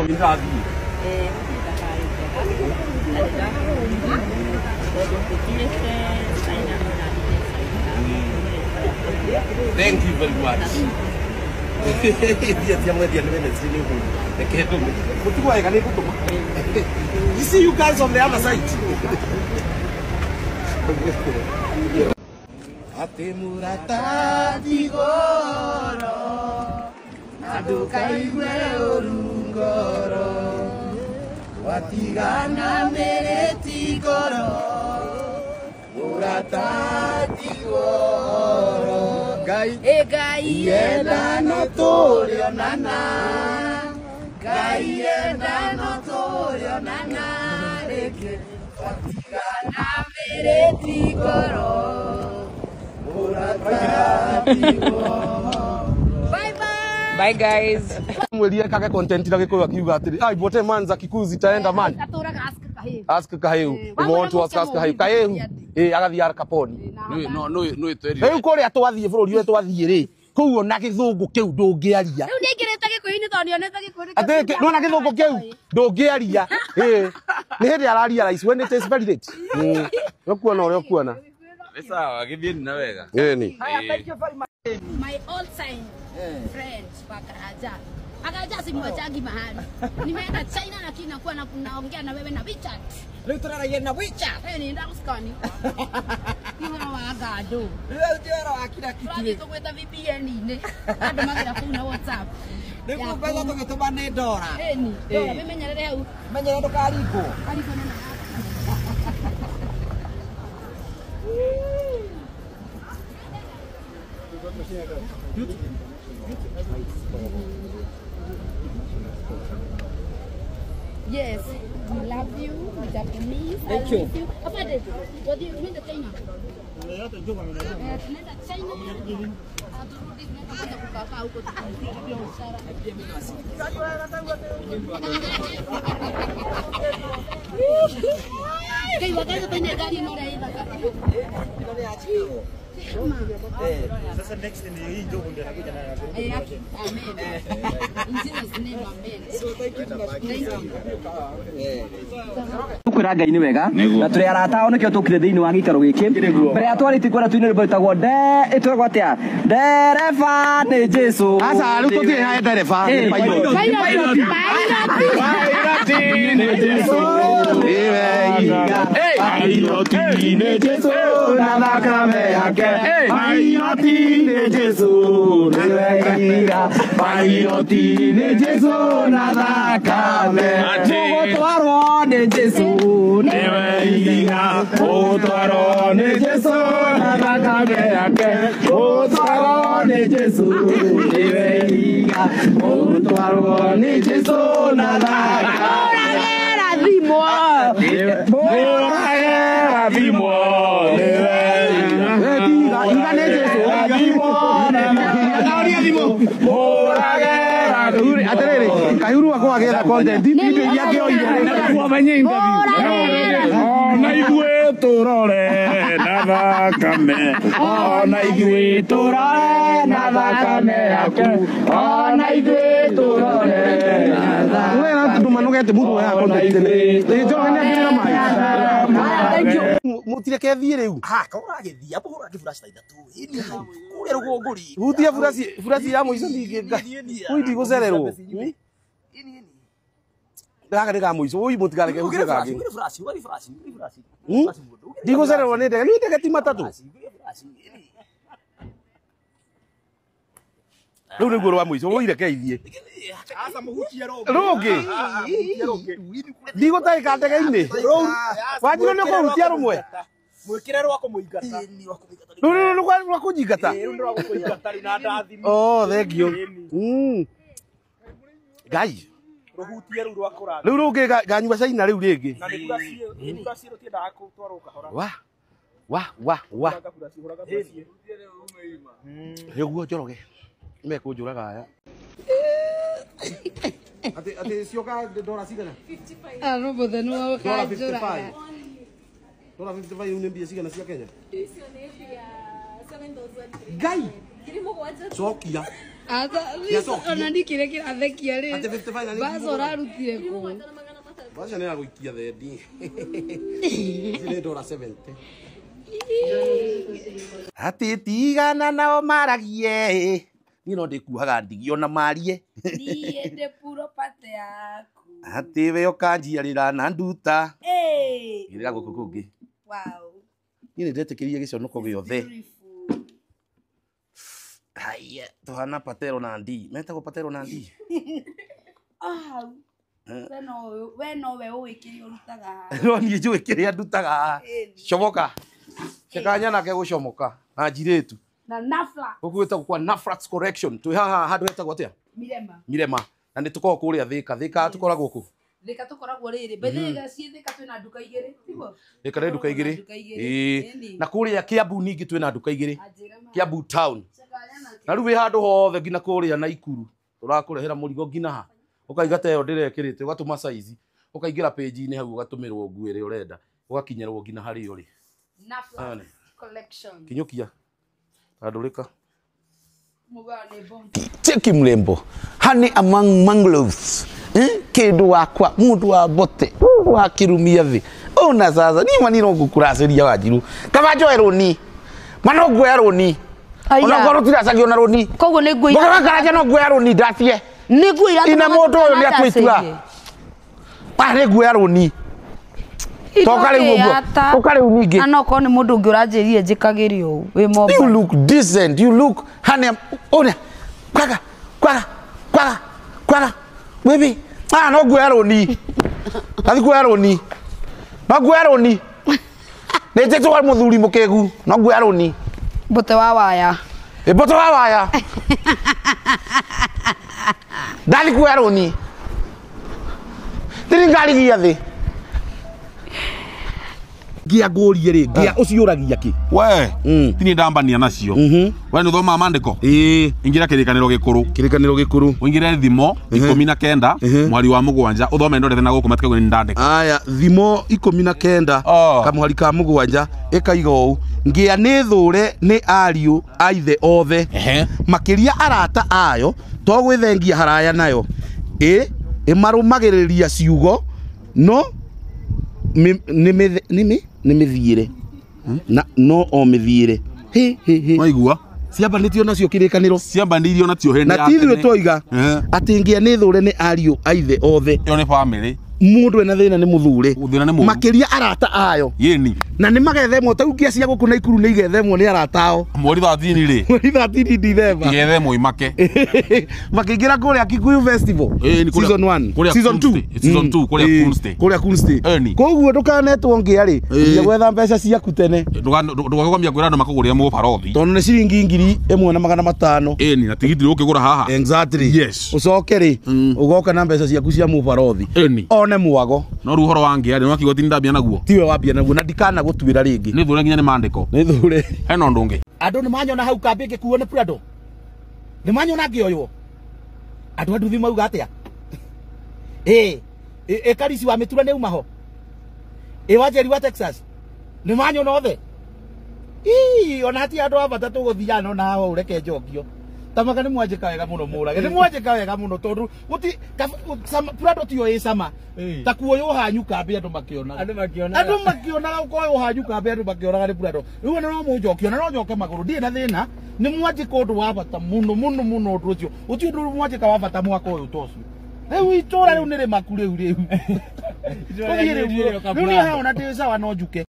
Nĩndathiĩ. Thank you very much. You see you guys on the other side. Ate murata tigoro ndukaigwe urungoro watigana mere tigoro murata tigoro Ngai Ngai enda no tũrĩonana Ngai enda no tũrĩonana rĩngĩ watigana mere tigoro murata tigoro. Bye bye. Bye guys. Mwerie kage content ira Gikuyu akiuga atiri ai bote man za Kikuyu zitaenda man. Aturaga ask Kahiu. Ask Kahiu. We want to ask Kahiu. Kahiu. Eh agathi ar Kaponi. No no no tweri. Riu kuria twathie bururi we twathie ri. Kuu ona githungu kiu ndungiaria. Riu ningirite Gikuyu-ini tondu nionete Gikuyu. Ati nona githungu kiu ndungiaria. Eh ni hindi araria rais when it is very late. Ukuona uria ukuona. Ni sawa githie na wega. Eh ni. Thank you very much. My all time friend wa Karaja. Akaja simwachagi mahali. Nimeenda China lakini nakuwa naongea na wewe na WeChat. Leo tunaragia na WeChat. Eh ni ndakusikani. Ni wa gado. Leo ndio wa kila kitu. Tũrathiĩ tũgwĩta VPN-inĩ. Andũ magĩra kũu na WhatsApp. Nĩguo mbeca tũgĩtũma nĩ ndora. Eh ni. Ndora memenyerere hau. Menyerere ndũkaringwo. Karigwo na. Yes, we love you, we Japanese. Thank you. Afande, what do you mean the China? Tunaenda China. Aturudi tunaenda kwanza kukaa huko biashara. Kai wakaza tena gari ino iraithaka. Sasa next ni hii ndio ndio anakuja nayo. Amen. In Jesus name, amen. So thank you. Thank you. Kwira Ngai ni wega na turi arata ao nikio tukire thiini wa giikaro giki mbere ya twariti kwenda tuine rwimbo rwitagwo nde itwagwo atia ndereba ni Jesu. Aca riu tutire hae ndereba ni pilot. Pilot. Pilot ni Jesu. Pilot ni Jesu na thakame yake. Pilot ni Jesu niwe iga. Pilot ni Jesu na thakame. Mũgũtwarwo nĩ Jesu niwe iga. Mũgũtwarwo nĩ Jesu na thakame yake. Mũgũtwarwo nĩ Jesu niwe iga. Mũgũtwarwo nĩ Jesu na thakame. Mũragera thimũ niwe iga. Iga nĩ Jesu. Atiriri Kahiuru akwa agetha content indo iria angĩoire Ona ithuĩ tũrore na thakame. Ona ithuĩ tũrore na thakame yaku. Ona ithuĩ tũrore na thakame. We ratũmanũgete mũndũ ya content nĩ Njoroge nĩ angĩrĩra maĩ. Thank you. Mũtireke thiĩ rĩu. Ha, kaura agĩthiĩ apo hũra kĩburaci thaa ithatũ. Ĩni kũrĩa rũgongo rĩ. Hutia buraci buraci ya mũico ningĩ ngai. Ui ndigũcererwo. Gaka nĩ ka mũico. Ui mũtikareke hutie kangĩ. Ndigũcererwo nĩ ndege. Nĩ ndege ti matatũ. Rĩu nĩguo rwa mũico. Ui reke ithiĩ. Rũngĩ. Ndigũtagĩka ndege-inĩ. Wanjirwo nĩ ũkũhutia rũmwe. Mwikire rwa kũmũingata. Rũrũ rwa kũnyingata. Rũrũ rwa gũkũingata rĩ na ndathimi. Oh, thank you. Ngai. Rũhutie rũu rwa kũratha. Rĩu rũngĩ nganyua caina rĩu rĩngĩ. Na nĩ buraci nĩ buraci rũtiendaga gũtwarwo kahora. Wa wa wa wa. Nĩguo Njoroge. Mekũnjũraga aya. Ati ati cioka ndora cigana? 55. Arũbũthe nĩwe ũkanjũraga. Ndora 55 rĩu nĩ mbia cigana cia Kenya? Icio nĩ mbia 7,300. Ngai. Ngiri mũgwanja. Cokia. Ona ndikire kirathekia ri. Bazo ũrarutire kũ? Baca nĩ agũikia thendi. Nĩ ndora 70. Ati tigana nao maragie. Niĩ no ndĩkuaga ndigi ona marie. Niĩ ndĩ puro pate yaku. Ati we ũkanjiarĩra na nduta. Eh. Gĩrĩra gũkũ kũngĩ. Wow. Niĩ nĩndetĩkĩria gĩconoko gĩothe. Haya, tuhana patero na ndi. Metagwo patero na ndi. Ah. We no we ũĩ kĩrĩa ũrutaga haha. No niĩ njũĩ kĩrĩa ndutaga haha. Comoka. Cekanya nake gũcomoka na njirĩtu. Na nafla. Gũkũ gwĩtagwo kwa Nafrax Correction. Twĩ haha handũ hetagwo atĩa? Mirema. Mirema. Na nĩ tũkoragwo kũrĩa Thĩka. Thĩka tũkoragwo kũ? Thĩka tũkoragwo rĩrĩ. By the way, ciĩ Thĩka twĩna nduka igĩrĩ. Tiguo? Thĩka nĩ nduka igĩrĩ. Ĩĩ. Na kũrĩa Kiambu ningĩ twĩna nduka igĩrĩ. Kiambu town. Na rĩu wĩ handũ hothe nginya kũrĩa Naikuru. Tũrakũrehera mũrigo nginya ha. Ũkaiga ta ĩyo ndĩrekĩrĩte ũgatũma size. Ũkaingĩra page-inĩ hau ũgatũmĩrwo nguo ĩrĩa ũrenda. Ũgakinyĩrwo nginya harĩa ũrĩ. Nafla Collection. Kinyũkia. Tandũrĩka. Cheki mrembo. Honey among mangroves. Kindu wakwa mundu wa bote wa kirumia thi ona sasa ni maniro ngukuraceria Wanjiru kaba njoe runi mano nguoya runi ona ngoro tiracagio na runi koguo ni ngui ngoro karaja no nguoya runi ndacie ni ngui ina mundu uyu ni atuitura pa ni nguoya runi toka riu uguo toka riu ningi na no ko ni mundu ungi uranjirire njikagirio u wi momba. You look decent, you look honey ona kwaga kwaga kwaga kwaga baby. Ah, no nguoya runi. Ndathi kuoya runi. No nguoya runi. Nĩ njĩtwo mũthuri mũkĩgu. No nguoya runi. Mbote wa waya. Ĩ mbote wa waya. Ndathi kuoya runi. Ndiri ngarigia thĩ. Ngia ngũrie rĩ, ngia ũciũragia kĩ? We, ti niĩ ndambania nacio. We nĩ ũthomaga maandĩko? Ĩĩ. Ingĩra kĩrĩkanĩro gĩkũrũ. Kĩrĩkanĩro gĩkũrũ. Ũingĩre thimo 19 mweri wa 7 ũthome ndorete na gũkũ matikauge nĩ ndandĩka. Aya, thimo 19 kamũhari ka 7 ĩkaiga ũũ. Ngĩa nĩ thũre nĩ ariũ a ithe othe. Makĩria arata ayo to gwĩthengia haraya nayo. Ĩ ĩmarũmagĩrĩria ciugo no nĩ mĩthiĩre na no o mĩthiĩre. Hĩ hĩ hĩ. Waigua? Ciambanĩtio nacio kĩrĩkanĩro. Ciambanĩirio nacio hĩndĩ ya Na ti ithuĩ tene. twoiga atĩ ngĩa nĩ thũre nĩ ariũ a ithe othe. Ĩyo nĩ family. Mũndũ ena thĩna nĩ mũthure. Thĩna nĩ mũũru. Makĩria arata ayo. Yĩni. Na nĩ magethemwo ta ngia cia gũkũ Naikuru nĩ igethemwo nĩ arata ao. Mweri 13 rĩ. Mweri 13 December. Igethemwo imake. Makĩingĩra kũrĩa Kikuyu Festival. Season 1. Season 2. Season 2 kũrĩa Kunste. Kũrĩa Kunste. Koguo ndũkanetwo ngĩa rĩ. Thiĩ gwetha mbeca ciaku tene. Ndũgakĩkwambia kwĩra andũ makũgũrĩre mũbarothi. Tondũ nĩ ciringi 1500. Ĩni na tigiti ũkĩgũra haha. Exactly. Yes. Ũcoke rĩ ũgoka na mbeca ciaku cia mũbarothi. Ĩni. One mwago. No rĩu ũhoro wa ngĩa rĩ nĩwakiuga ti ndambia naguo. Tiwe wambia naguo na ndikana gũtuĩra rĩngĩ. Nĩ thũre nginya nĩ maandĩko. Nĩ thũre. Hena ũndũ ũngĩ. Andũ nĩ manyona hau kambĩ ngĩkuo nĩ Prado. Nĩ manyona ngĩoywo. Andũ a nduthi mauga atĩa? Ĩ, ĩ Karisi wa Mĩtura nĩ uma ho. Ĩ Wanjeri wa Texas. Nĩ manyona othe. Ii, ona ti andũ a bata tũgũthiaga no na haha ũreke njokio. Tamaka nĩ mwanjĩka wega mũno mũrage. Nĩ mwanjĩka wega mũno tondũ gũti Prado tiyo ĩ cama. Ta kuoywo hanyu kambĩ andũ makĩonaga. Andũ makĩonaga ũkoywo hanyu kambĩ andũ makĩonaga nĩ Prado. Rĩu no mũnjokie na no njoke magũrũ ndirĩ na thĩna. Nĩ mwanjĩka ũndũ wa bata mũno mũno mũno ũndũ ũcio. Gũtirĩ ũndũ mwanjĩka wa bata mwaka ũyũ ta ũcio. Rĩu itũra rĩu nĩ rĩmaku rĩu rĩu. Rĩu nĩ haona ndĩ sawa no njuke.